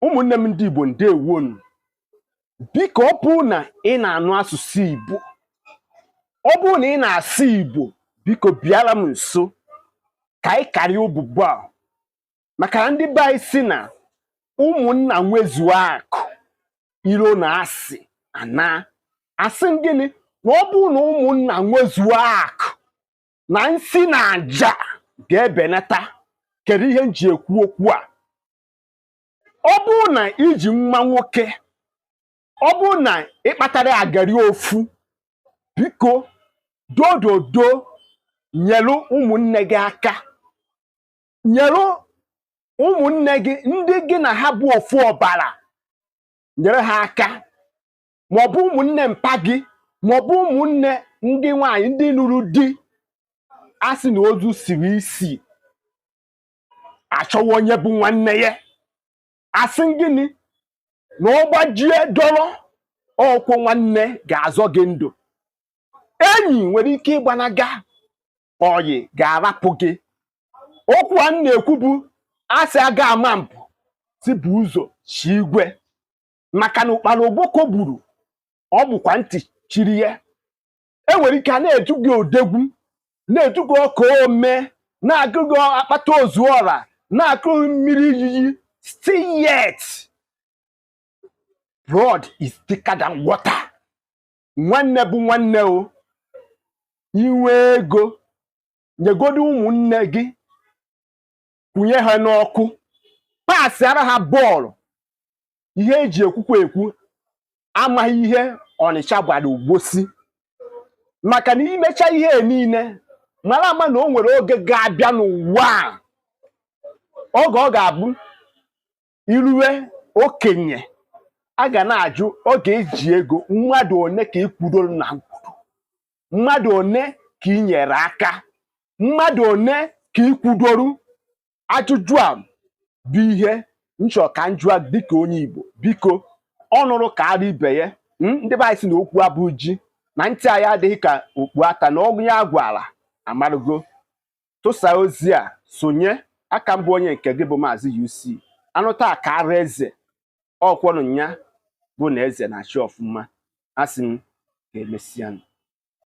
Ụmụnne m ndị Igbo, ndewonu. Biko, ọ bụrụ na ị na-anụ asụsụ Igbo, ọ bụrụ na ị na-asụ Igbo, biko bịara m nso ka anyị karịa ụbụbọ a, maka na ndị be anyị si na ụmụnna nwezuo akụ, iro na asị ana asị m gịnị? Na ọ bụrụ na ụmụnna nwezuo akụ, na nsi na aja ga-ebenata. Kedu ihe m ji ekwu okwu a? Ọ bụrụ na iji nwa nwoke, ọ bụrụ na ị kpatara agari ofu, biko dododo nyelu ụmụnne gị aka, nyelu ụmụnne gị ndị gị na ha bụ ofu ọbara, nyere ha aka, maọbụ ụmụnne mpa gị, maọbụ ụmụnne ndị nwanyị ndị nụrụ di. A sị na ozu siri isi achọwa onye bụ nwanne ya. Asị gịnị? Na ọ gbajie dọrọ ọkwụ, nwanne ga-azọ gị ndụ. Enyi nwere ike ịgbanaga, oyi ga-arapụ gị. Okwu a m na-ekwu bụ asị aga ama mbụ si bụ ụzọ chi igwe, maka na ụkpara ogboko gburu, ọ bụkwa ntị chiri ya. Enwere ike a na-edu gị odegwu, na-edu gị ọka ome, na-agụ gị akpata ozu ọra, na-akụ mmiri iyi. Still yet, blood is thicker than water. Nwanne bụ nwanne. O inwe ego, nyegodo ụmụnne gị, kwụnye ha n'ọkụ, pasịara ha bọọlụ. Ihe eji ekwukwa ekwu amaghị ihe Ọnịcha gbara ugbosi, maka na imecha ihe niile, mara ama na o nwere oge ga-abịa n'ụwa a, oge ọ ga-abụ iruwe okenye, a ga na-ajụ oge eji ego mmadụ one ka ị kwudoro na nkwudo, mmadụ one ka ị nyere aka, mmadụ one ka ị kwudoru. Ajụjụ a bụ ihe nchọ ka m jụọ dịka onye Igbo. Biko, ọ nụrụ ka ara ibe ya. Ndị be anyị sị na okwu abụ ji na ntị anyị adịghị ka okpu ata na ọgụ ya gwara amarụgo. Tụsa ozi a, sonye aka mbụ. Onye nke gị bụ Maazị UC. Anụ taa ka ara eze ọkwọnụ ya bụ na eze na-achị ọfụma. Asị m ka emesịanụ.